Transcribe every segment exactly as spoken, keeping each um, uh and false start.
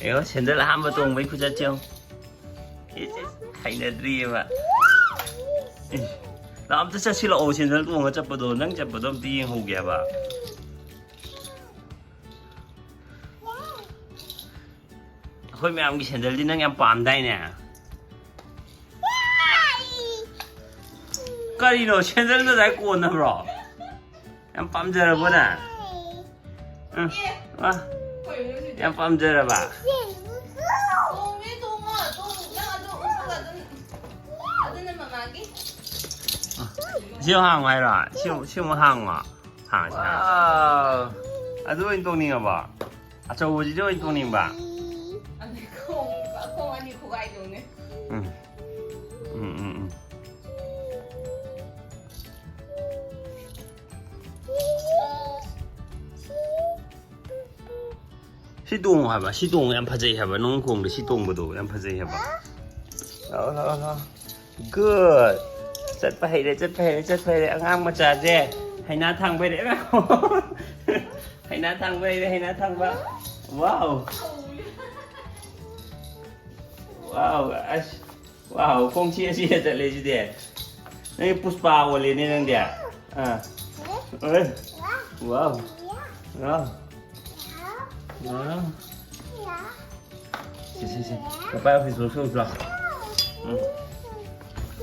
ꯌꯦꯡꯉꯣ, ꯁꯦꯟꯗꯜ ꯑꯍꯥꯟꯕ ꯇꯣꯡꯕꯩ ꯈꯨꯆꯠꯁꯦ ꯌꯦꯡꯉꯣ꯫ ꯏꯁ, ꯏꯁ, ꯍꯩꯅꯗ꯭ꯔꯤꯑꯕ꯫ ꯏꯁ, ꯂꯥꯛ, ꯑꯝꯇ ꯆꯠꯁꯤꯜꯂꯛꯑꯣ, ꯁꯦꯟꯗꯜ ꯇꯣꯡꯉ ꯆꯠꯄꯗꯣ, ꯅꯪ ꯆꯠꯄꯗꯣ ꯑꯝꯇ ꯌꯦꯡꯍꯧꯒꯦꯕ꯫ ꯑꯩꯈꯣꯏ ꯃꯌꯥꯝꯒꯤ ꯁꯦꯟꯗꯜꯗꯤ ꯅꯪ ꯌꯥꯝ ꯄꯥꯝꯗꯥꯏꯅꯦ? ꯀꯔꯤꯅꯣ, ꯁꯦꯟꯗꯜꯗꯣ ꯑꯗꯥꯏ ꯀꯣꯟꯅꯕ꯭ꯔꯣ? ꯌꯥꯝ ꯄꯥꯝꯖꯔꯕꯣ ꯅꯪ? ꯎꯝ, ꯋꯥ, ꯀꯩꯅꯣ ꯁꯤꯗꯤ? ꯌꯥꯝ ꯄꯥꯝꯖꯔꯕ? ꯇꯣꯡꯉꯦ, ꯇꯣꯡꯉꯣ, ꯇꯣꯡ-, ꯅꯪ ꯑꯗꯨ ꯎꯞꯄꯒ ꯑꯗꯨꯝ, ꯑꯗꯨꯅ ꯃꯃꯥꯒꯤ꯫ ꯁꯤ ꯍꯥꯡꯉꯣ ꯍꯥꯏꯔꯣ? ꯁꯤ, ꯁꯤ ꯑꯃꯨꯛ ꯍꯥꯡꯉꯣ꯫ ꯍꯥꯡꯉꯁꯤ, ꯍꯥꯡꯉꯁꯤ꯫ ꯋꯥꯎ꯫ ꯑꯗꯨ ꯑꯣꯏꯅ ꯇꯣꯡꯅꯤꯡꯉꯕꯣ? ꯑꯆꯧꯕꯁꯤꯗꯤ ꯑꯣꯏꯅ ꯇꯣꯡꯅꯤꯡꯕ? ꯑꯗꯩ ꯈꯣꯡ, ꯈꯣꯡ ꯑꯅꯤ ꯈꯨꯒꯥꯏꯗꯧꯅꯦ꯫ ꯎꯝ꯫ ꯎꯝ, ꯎꯝ, ꯎꯝ꯫ ꯁꯤ ꯇꯣꯡꯉꯣ ꯍꯥꯏꯕ, ꯁꯤ ꯇꯣꯡꯉꯣ, ꯌꯥꯝ ꯐꯖꯩ ꯍꯥꯏꯕ, ꯅꯪ ꯈꯣꯡꯗ ꯁꯤ ꯇꯣꯡꯕꯗꯣ ꯌꯥꯝ ꯐꯖꯩ ꯍꯥꯏꯕ꯫ ꯂꯥꯛꯑꯣ, ꯂꯥꯛꯑꯣ, ꯂꯥꯛꯑꯣ꯫ Good. ꯆꯠꯄ ꯍꯩꯔꯦ, ꯆꯠꯄ ꯍꯩꯔꯦ, ꯆꯠꯄ ꯍꯩꯔꯦ꯫ ꯑꯉꯥꯡ ꯃꯆꯥꯁꯦ ꯍꯩꯅꯥ ꯊꯥꯡꯕ ꯍꯩꯔꯦ꯫ ꯍꯩꯅꯥ ꯊꯥꯡꯕ ꯍꯩꯔꯦ, ꯍꯩꯅꯥ ꯊꯥꯡꯕ꯫ Wow. Wow, ꯑꯁ꯫ Wow, ꯈꯣꯡ ꯁꯤꯔ ꯁꯤꯔ ꯆꯠꯂꯦ ꯁꯤꯗꯤ꯫ ꯅꯪ ꯄꯨꯁꯄꯥ ꯑꯣꯜꯂꯦꯅꯦ ꯅꯪꯗꯤ꯫ ꯑꯥ꯫ ꯑꯦ꯫ Wow. Wow. Wow. ꯁꯤ, ꯁꯤ, ꯁꯤ꯫ ꯄꯄꯥ ꯑꯣꯐꯤꯁ ꯂꯧꯊꯣꯛꯎꯁꯤ ꯂꯥꯎ꯫ ꯎꯝ꯫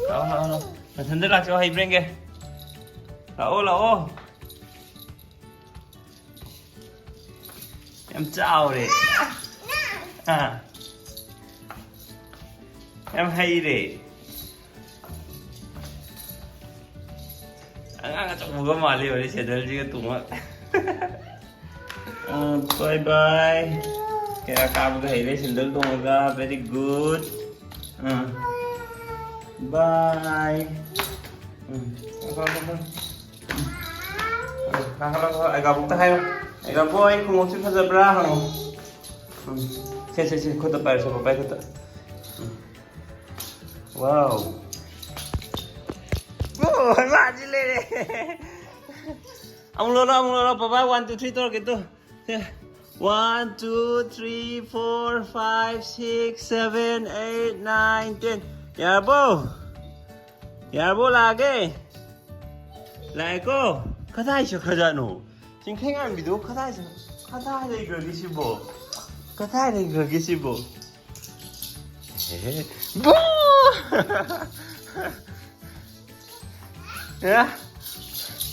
ꯂꯥꯛꯑꯣ, ꯂꯥꯛꯑꯣ, ꯂꯥꯛꯑꯣ꯫ ꯅꯊꯟꯗ ꯂꯥꯛꯆꯧ ꯍꯩꯕ꯭ꯔꯥ ꯌꯦꯡꯒꯦ꯫ ꯂꯥꯛꯑꯣ, ꯂꯥꯛꯑꯣ꯫ ꯌꯥꯝ ꯆꯥꯎꯔꯦ꯫ ꯑꯥ꯫ ꯌꯥꯝ ꯍꯩꯔꯦ꯫ ꯑꯉꯥꯡ ꯑꯆꯧꯕꯒ ꯃꯥꯜꯂꯤ, ꯍꯣꯔꯦꯟ ꯁꯦꯟꯗꯜꯁꯤꯒ ꯇꯣꯡꯉ꯫ ꯑꯥ, bye bye. ꯀꯌꯥ ꯀꯥꯕꯒ ꯍꯩꯔꯦ ꯁꯦꯟꯗꯜ ꯇꯣꯡꯉꯒ, very good. ꯑꯥ꯫ Bye. ꯎꯝ꯫ ꯍꯪꯉꯣ, ꯍꯪꯉꯣ, ꯑꯩꯒꯥꯕꯣꯛꯇ ꯍꯥꯏꯌꯣ꯫ ꯑꯩꯒꯥꯕꯣꯛ, ꯑꯩ ꯈꯣꯡꯎꯞꯁꯤ ꯐꯖꯕ꯭ꯔꯥ? ꯍꯪꯉꯣ꯫ ꯎꯝ꯫ ꯁꯦ, ꯁꯦ, ꯁꯦ, ꯈꯨꯠꯇ ꯄꯥꯏꯔꯁꯦ, ꯄꯥꯄꯥꯏ ꯈꯨꯠꯇ꯫ ꯎꯝ꯫ Wow. ꯑꯣ, ꯃꯥꯁꯤ ꯂꯩꯔꯦ꯫ ꯑꯃꯨꯛ ꯂꯣꯜꯂꯣ, ꯑꯃꯨꯛ ꯂꯣꯜꯂꯣ, ꯄꯥꯄꯥ, one, two, three ꯇꯧꯔꯛꯀꯦ ꯇꯨ꯫ ꯁꯦ꯫ One, two, three, four, five, six, seven, eight, nine, ten. ꯌꯥꯔꯕꯣ? ꯌꯥꯔꯕꯣ? ꯂꯥꯛꯑꯒꯦ? ꯂꯥꯛꯑꯦꯀꯣ? ꯀꯗꯥꯏ ꯆꯠꯈ꯭ꯔꯖꯥꯠꯅꯣ? ꯆꯤꯡꯈꯩꯉꯥꯟꯕꯤꯗꯣ ꯀꯗꯥꯏ ꯆꯠ-, ꯀꯗꯥꯏ ꯂꯩꯈ꯭ꯔꯒꯦ ꯁꯤꯕꯣ? ꯀꯗꯥꯏ ꯂꯩꯈ꯭ꯔꯒꯦ ꯁꯤꯕꯣ? ꯑꯦ, ꯕꯣ! ꯑꯦ?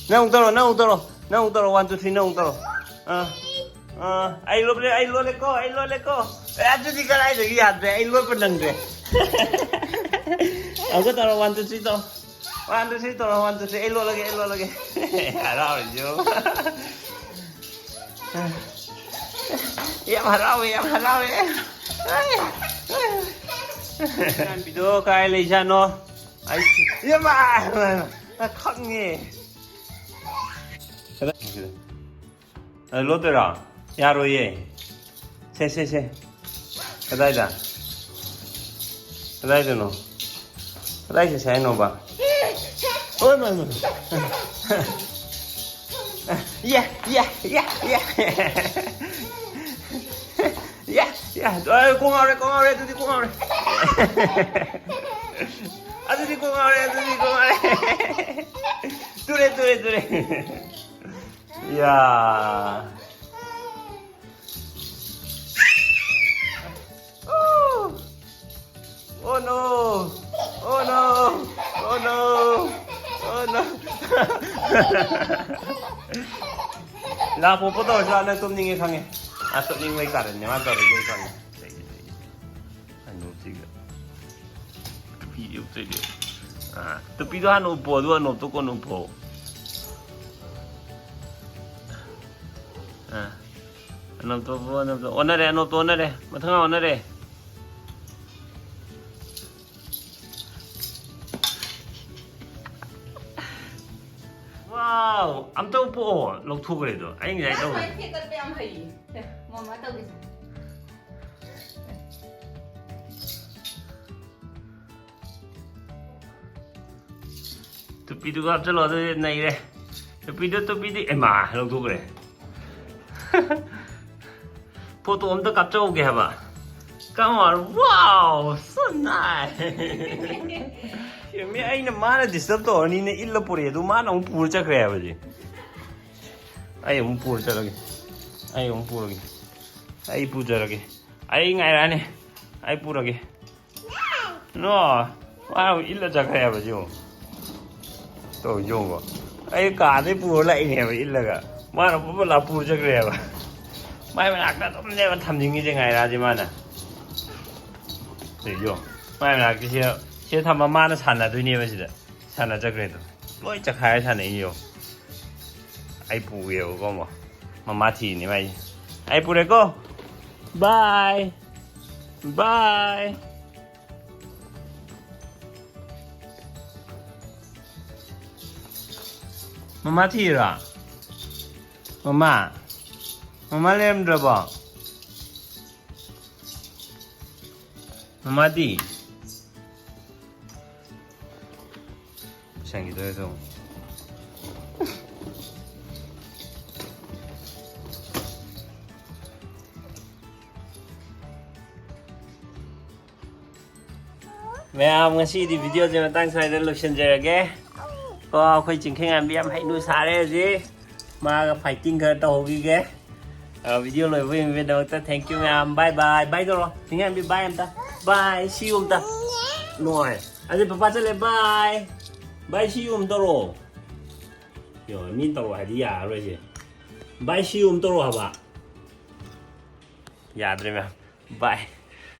ꯅꯪ ꯑꯃꯨꯛ ꯇꯧꯔꯣ, ꯅꯪ ꯑꯃꯨꯛ ꯇꯧꯔꯣ, ꯅꯪ ꯑꯃꯨꯛ ꯇꯧꯔꯣ, one, two, three, ꯅꯪ ꯑꯃꯨꯛ ꯇꯧꯔꯣ꯫ ꯑꯥ, ꯑꯥ, ꯑꯩ ꯂꯣꯠꯂꯦ, ꯑꯩ ꯂꯣꯠꯂꯦꯀꯣ, ꯑꯩ ꯂꯣꯠꯂꯦꯀꯣ꯫ ꯑꯦ, ꯑꯗꯨꯗꯤ ꯀꯗꯥꯏꯗꯒꯤ ꯌꯥꯗ꯭ꯔꯦ, ꯑꯩ ꯂꯣꯠꯄ ꯅꯪꯗ꯭ꯔꯦ꯫ ꯑꯃꯨꯛꯀ ꯇꯧꯔꯣ, one, two, three ꯇꯧꯔꯣ꯫ One, two, three ꯇꯧꯔꯣ, one, two, three, ꯑꯩ ꯂꯣꯠꯂꯒꯦ, ꯑꯩ ꯂꯣꯠꯂꯒꯦ꯫ ꯍꯔꯥꯎꯔꯤꯁꯤꯕꯨ꯫ ꯌꯥꯝ ꯍꯔꯥꯎꯋꯦ, ꯌꯥꯝ ꯍꯔꯥꯎꯋꯦ꯫ ꯏꯃꯥꯟꯅꯕꯤꯗꯣ ꯀꯥꯏ ꯂꯩꯖꯥꯠꯅꯣ? ꯑꯩ, ꯏꯃꯥ! ꯈꯪꯉꯦ꯫ ꯑ, ꯂꯣꯠꯇꯣꯏꯔꯣ? ꯌꯥꯔꯣꯏꯌꯦ꯫ ꯁꯦ, ꯁꯦ, ꯁꯦ꯫ ꯀꯗꯥꯏꯗ? ꯀꯗꯥꯏꯗꯅꯣ? ꯀꯗꯥꯏ ꯆꯠꯁꯦ ꯍꯥꯏꯅꯣꯕ? ꯑꯣꯏ, ꯃꯥ, ꯃꯥ꯫ ꯌꯦ, ꯌꯦ, ꯌꯦ, ꯌꯦ꯫ ꯌꯦ, ꯌꯦ꯫ ꯑꯣꯏ, ꯀꯣꯛ ꯉꯥꯎꯔꯦ, ꯀꯣꯛ ꯉꯥꯎꯔꯦ, ꯑꯗꯨꯗꯤ ꯀꯣꯛ ꯉꯥꯎꯔꯦ꯫ ꯑꯗꯨꯗꯤ ꯀꯣꯛ ꯉꯥꯎꯔꯦ, ꯑꯗꯨꯗꯤ ꯀꯣꯛ ꯉꯥꯎꯔꯦ꯫ ꯇꯨꯔꯦ, ꯇꯨꯔꯦ, ꯇꯨꯔꯦ꯫ ꯌꯥ꯫ Oh no! Oh no! Oh no! Oh no! ꯂꯥꯛꯄ ꯄꯣꯠ ꯇꯧꯔꯁꯨ ꯅꯪ ꯇꯨꯝꯅꯤꯡꯉꯦ ꯈꯪꯉꯦ꯫ ꯑ, ꯇꯨꯝꯅꯤꯡꯕꯩ ꯀꯥꯔꯟꯅꯦ ꯃꯥ ꯇꯧꯔꯤꯁꯦ ꯑꯩ ꯈꯪꯉꯦ꯫ ꯑꯅꯣꯞꯁꯤꯒ꯫ ꯇꯨꯄꯤꯗꯤ ꯎꯞꯇꯣꯏꯅꯦ꯫ ꯑꯥ, ꯇꯨꯄꯤꯗꯣ ꯍꯥꯟꯅ ꯎꯞꯄꯣ, ꯑꯗꯨꯒ ꯑꯅꯣꯞꯇꯣ ꯀꯣꯟꯅ ꯎꯞꯄꯣ꯫ ꯑꯥ, ꯑꯅꯣꯞꯇꯣ ꯎꯞꯄꯣ, ꯑꯅꯣꯞꯇꯣ꯫ ꯑꯣꯟꯅꯔꯦ, ꯑꯅꯣꯞꯇꯣ ꯑꯣꯟꯅꯔꯦ꯫ ꯃꯊꯪ ꯑꯣꯟꯅꯔꯦ꯫ Wow! ꯑꯝꯇ ꯎꯞꯄꯣ꯫ ꯂꯧꯊꯣꯛꯈ꯭ꯔꯦꯗꯣ꯫ ꯑꯩ ꯉꯁꯥꯏ ꯇꯧꯕꯗꯣ꯫ ꯃꯥꯏ ꯊꯦꯛꯀꯠꯄ ꯌꯥꯝ ꯍꯩꯌꯦ꯫ ꯁꯦ, ꯃꯃꯥ ꯇꯧꯒꯦꯁꯦ꯫ ꯇꯨꯄꯤꯗꯨꯒ ꯍꯥꯞꯆꯜꯂꯣ, ꯑꯗꯨꯗꯤ ꯅꯩꯔꯦ꯫ ꯇꯨꯄꯤꯗꯨ, ꯇꯨꯄꯤꯗꯤ, ꯑꯦꯃꯥ, ꯂꯧꯊꯣꯛꯈ꯭ꯔꯦ꯫ ꯐꯣꯇꯣ ꯑꯝꯇ ꯀꯥꯞꯆꯍꯧꯒꯦ ꯍꯥꯏꯕ꯫ Come on, wow, so nice. ꯃꯤ ꯑꯩꯅ, ꯃꯥꯅ ꯗꯤꯁꯇꯔꯕ ꯇꯧꯔꯅꯤꯅ ꯏꯜꯂ ꯄꯨꯔꯛꯑꯦ, ꯑꯗꯨ ꯃꯥꯅ ꯑꯃꯨꯛ ꯄꯨꯔ ꯆꯠꯈ꯭ꯔꯦ ꯍꯥꯏꯕꯁꯦ꯫ ꯑꯩ ꯑꯃꯨꯛ ꯄꯨꯔ ꯆꯠꯂꯒꯦ꯫ ꯑꯩ ꯑꯃꯨꯛ ꯄꯨꯔꯒꯦ꯫ ꯑꯩ ꯄꯨꯖꯔꯒꯦ꯫ ꯑꯩ ꯉꯥꯏꯔꯛꯑꯅꯤ꯫ ꯑꯩ ꯄꯨꯔꯒꯦ꯫ ꯅꯣ꯫ ꯃꯥ ꯏꯜꯂ ꯆꯠꯈ꯭ꯔꯦ ꯍꯥꯏꯕ ꯁꯤꯕꯨ꯫ ꯇꯧ ꯌꯦꯡꯉꯣ꯫ ꯑꯩ ꯀꯥꯗꯩ ꯄꯨꯔ ꯂꯥꯛꯏꯅꯦꯕ ꯏꯜꯂꯒ꯫ ꯃꯥꯅ ꯄꯨꯔ ꯂꯥꯛ ꯄꯨꯔ ꯆꯠꯈ꯭ꯔꯦꯕ꯫ ꯃꯥꯏ ꯃꯅꯥꯛꯇ ꯑꯗꯨꯝꯅꯦꯕ ꯊꯝꯅꯤꯡꯉꯤꯁꯦ ꯉꯥꯏꯔꯥꯁꯦ ꯃꯥꯅ꯫ ꯁꯤ ꯌꯦꯡꯉꯣ꯫ ꯃꯥꯏ ꯃꯅꯥꯛꯇ ꯁꯤꯗ, ꯁꯤꯗ ꯊꯝꯃ ꯃꯥꯅ ꯁꯥꯟꯅꯗꯣꯏꯅꯦꯕ ꯁꯤꯗ꯫ ꯁꯥꯟꯅ ꯆꯠꯈ꯭ꯔꯦ ꯑꯗꯨꯝ꯫ ꯂꯣꯏ ꯆꯈꯥꯏꯔ ꯁꯥꯟꯅꯩꯅꯦ ꯌꯦꯡꯉꯣ꯫ ꯑꯩ ꯄꯨꯒꯦꯕꯀꯣ ꯑꯃꯨꯛ꯫ ꯃꯃꯥ ꯊꯤꯔꯤꯅꯦ ꯃꯥꯏꯁꯦ꯫ ꯑꯩ ꯄꯨꯔꯦꯀꯣ꯫ Bye꯫ Bye꯫ ꯃꯃꯥ ꯊꯤꯔꯣ? ꯃꯃꯥ? ꯃꯃꯥ ꯂꯩꯔꯝꯗ꯭ꯔꯕꯣ? ꯃꯃꯥꯗꯤ? ꯁꯪꯈꯤꯗꯣꯔꯦ ꯑꯗꯨꯝ꯫ ꯃꯌꯥꯝ, ꯉꯁꯤꯗꯤ ꯚꯤꯗꯤꯑꯣꯁꯦ ꯃꯇꯥꯡ ꯁ꯭ꯋꯥꯏꯗ ꯂꯣꯏꯁꯤꯟꯖꯔꯒꯦ꯫ ꯀꯣ, ꯑꯩꯈꯣꯏ ꯆꯤꯡꯈꯩꯉꯥꯟꯕꯤ ꯌꯥꯝ ꯍꯩꯅꯨ ꯁꯥꯔꯦ ꯍꯧꯖꯤꯛ꯫ ꯃꯥꯒ ꯐꯥꯏꯇꯤꯡ ꯈꯔ ꯇꯧꯍꯧꯈꯤꯒꯦ꯫ ꯑ, ꯚꯤꯗꯤꯑꯣ ꯂꯣꯏꯕ ꯌꯦꯡꯕꯒꯤꯗꯃꯛꯇ thank you ꯃꯌꯥꯝ꯫ Bye bye꯫ Bye ꯇꯧꯔꯣ꯫ ꯆꯤꯡꯈꯩꯉꯥꯟꯕꯤ bye ꯑꯝꯇ꯫ Bye, see you ꯑꯝꯇ꯫ ꯅꯣꯏ꯫ ꯑꯗꯨꯗꯤ ꯄꯄꯥ ꯆꯠꯂꯦ, bye꯫ Bye, see you ꯑꯃ ꯇꯧꯔꯣ꯫ ꯌꯦꯡꯉꯣ, ꯃꯤꯅ ꯇꯧꯔꯣ ꯍꯥꯏꯗꯤ ꯌꯥꯔꯔꯣꯏꯁꯦ꯫ Bye, see you ꯑꯃ ꯇꯧꯔꯣ ꯍꯥꯏꯕ꯫ ꯌꯥꯗ꯭ꯔꯦ ꯃꯌꯥꯝ꯫ Bye꯫